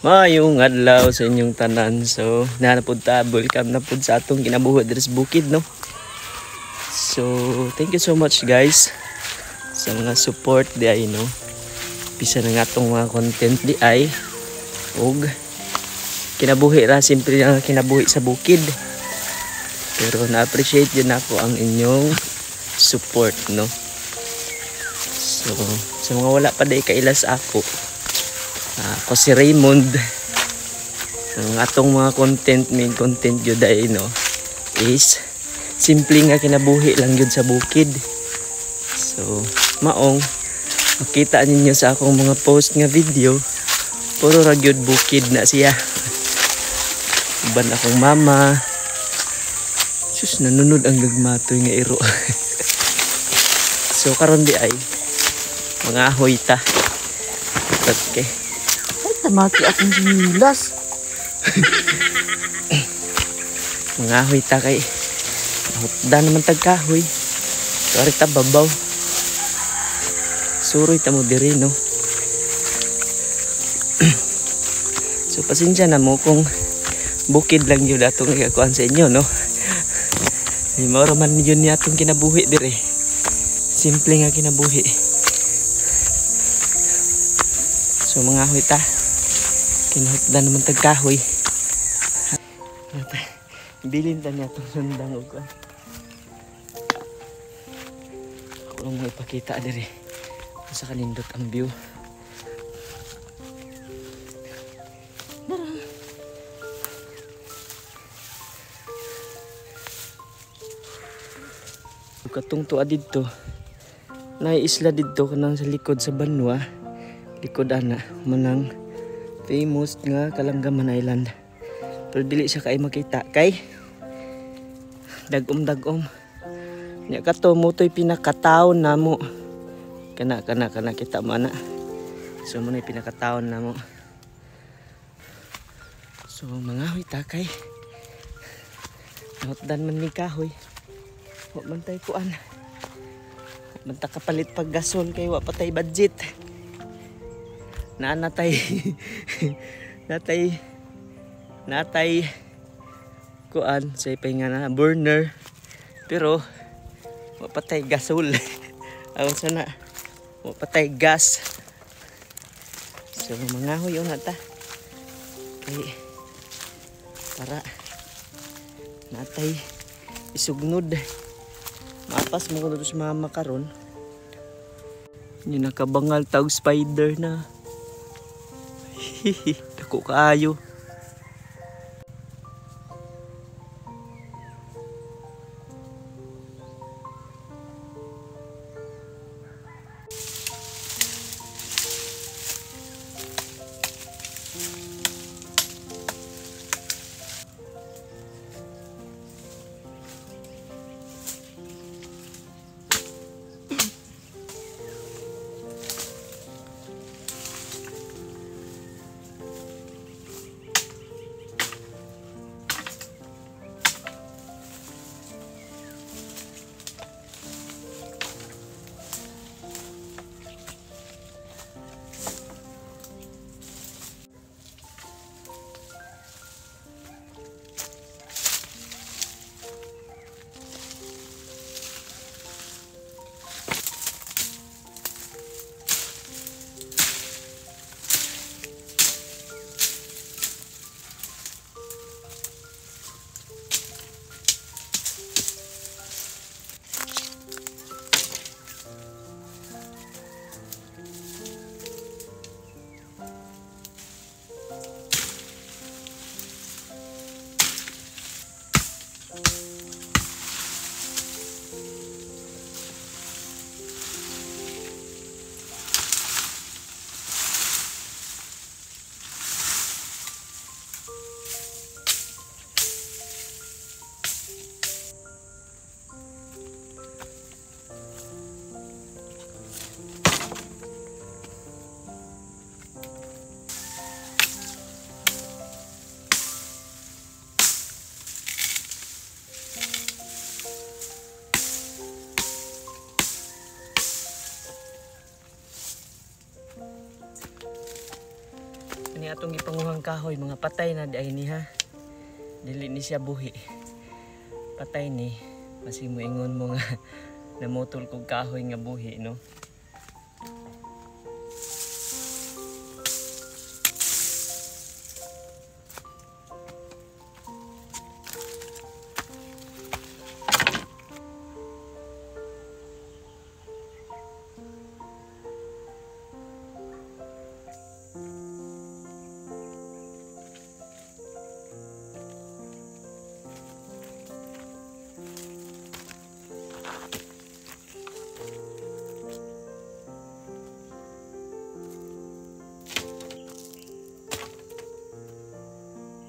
Maayong adlaw sa inyong tanan. So, naa na pud ta, welcome na pud sa atong kinabuhi diri sa bukid, no. So, thank you so much, guys, sa mga support di ay, no. Bisan ang atong mga content di ay og kinabuhi ra, simple lang ang kinabuhi sa bukid. Pero na-appreciate din ako ang inyong support, no. So, sa mga wala pa day kaila sa ako, ako si Raymond. Ang atong mga content, main content yun dahil, no, is simple nga kinabuhi lang yun sa bukid. So, maong makita ninyo sa akong mga post nga video, puro ra gyud bukid na siya. Uban akong mama. Sus, nanunod ang gagmatoy nga iro. So, karon di ay mga ahoy ta. Okay. Ay, tamaki akong sinilas. Mga ahoy ta kay hutda naman tag kahoy. So, ari ta babaw. Suroy ta mo diri, no. So, pasensya na mo kung bukid lang yun atong ikakuan sa inyo, no. Ay, mao ra man yun niya atong kinabuhi diri. Simple nga kinabuhi. So, mga ahoy ta. Kinahutda naman tag kahoy. Bilin ta niya itong sundang og kuan. Ako lang mo ipakita diri. Sa kanindot ang view. Tara. Katong tuwa didto. Naay isla didto kanang sa likod sa banwa. Likod ana manang famous nga Kalanggaman Island. Pero dili siya kay makita kay dagom-dagom. Nya kato mo to'y pinakataon namo. Kana kana kana kita mo ana. So mo na pinakataon namo. So mga huy takay. Nahutdan man ni kahoy. Wa man tay kuan. Wa man ta kapalit pag gasol kay wa pa tay budget. Naanatay natay natay kuan sa ipay nga na burner, pero wa pa tay gasol. Aw sana wa pa tay gas. So mga huy una ta kay para natay isugnod. Mapas mo kuno sa mama karon. Yun nakabangal tawag spider na. Hihi, dako kaayo. Kani atong gipanguhang kahoy, mga patay na di ay niha. Dili ni siya buhi. Patay ni. Kasi moingon mo nga namutol kog kahoy nga buhi, no?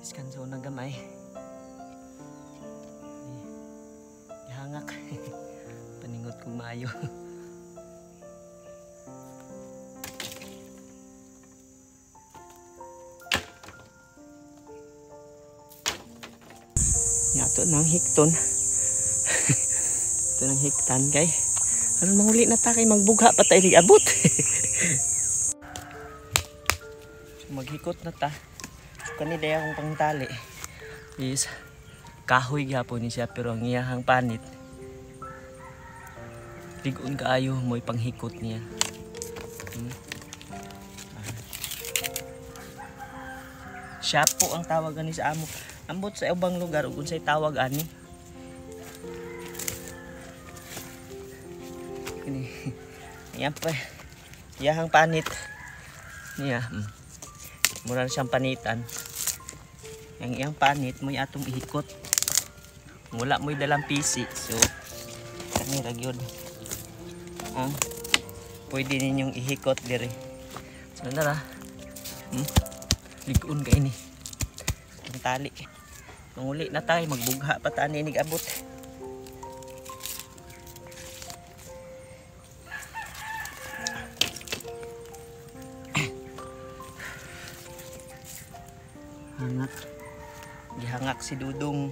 Iskanso na gamay. Gihangak. Paningot kong maayo. Nga to nang hikton. Ito nang hiktan kay. Aron manguli na ta kay magbugha pa tayo abot. So maghikot na ta. Kani day akong pangtali is kahoy gyapon ni siya pero ang iyahang panit lig-on kaayo mo'y panghikot niya. Siya po ang tawag ani sa amo. Ambot sa ubang lugar ug unsay tawag ani. Kini iyang pa iyahang panit niya. Mura siyang panitan. Ang iyang panit mo'y atong ihikot. Wala mo'y dalang pisi. So, kani ra gyud ang pwede ninyong ihikot diri. So, nara. Lig-on kay ni. Ang tali. Manguli na tayo, magbugha pa ta ani abot. Hangak. Gihangak si Dudong.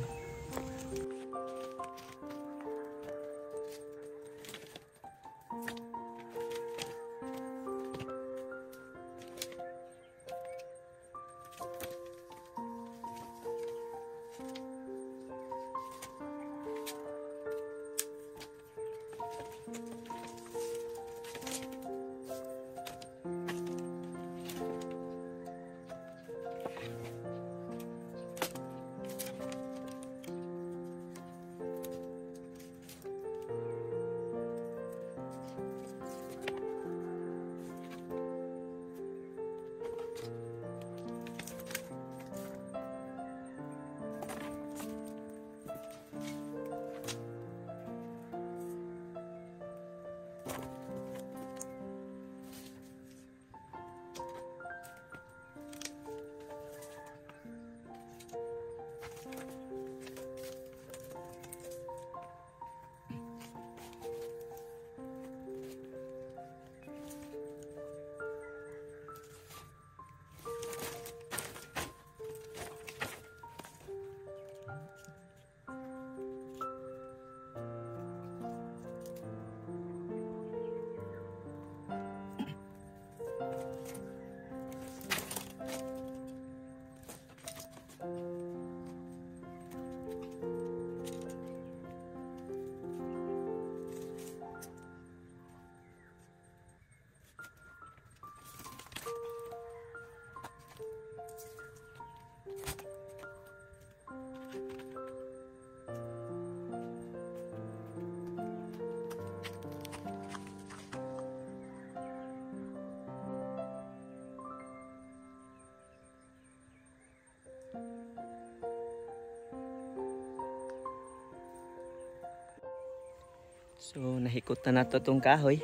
So, nahikot na nato itong kahoy.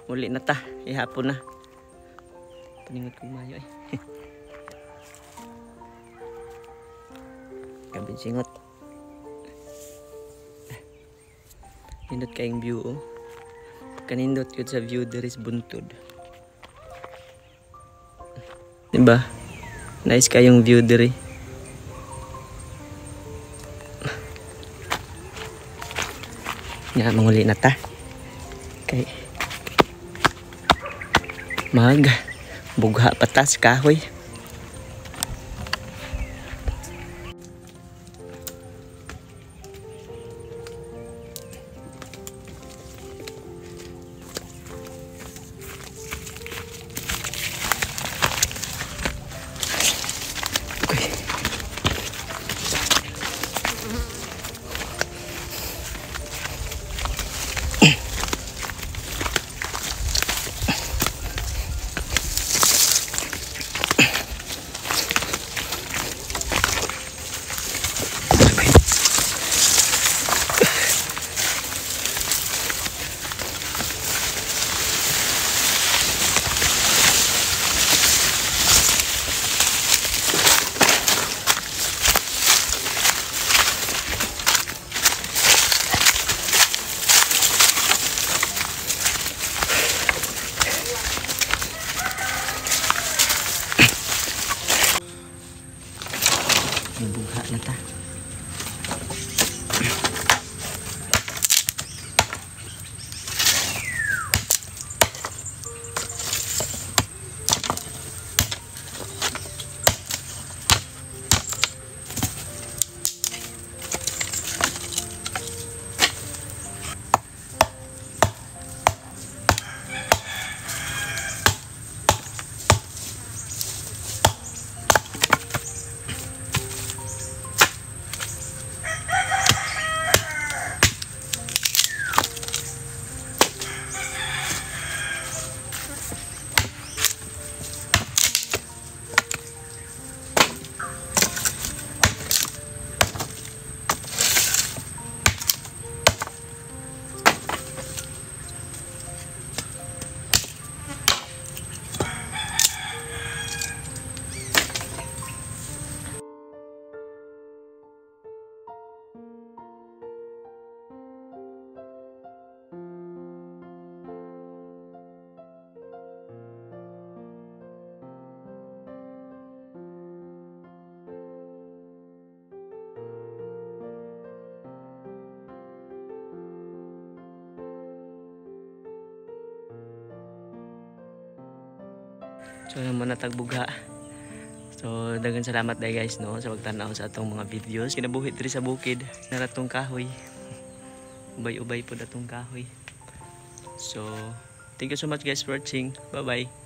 Muli na ta. Ihapon na. Paningot kong mayo eh. Kabin singot. Nindot kayong view oh. Kanindot yun sa view there is buntod. Diba? Nice kayong view diri. Nga, manguli na ta. Kay mag bugha pa ta sa kahoy. Bugha na ta. So naman natagbuga. So daghang salamat dai guys no sa pagtan-aw sa atong mga videos. Kinabuhi diri sa bukid, naratong kahoy. Ubay-ubay pud atong kahoy. So thank you so much guys for watching. Bye bye.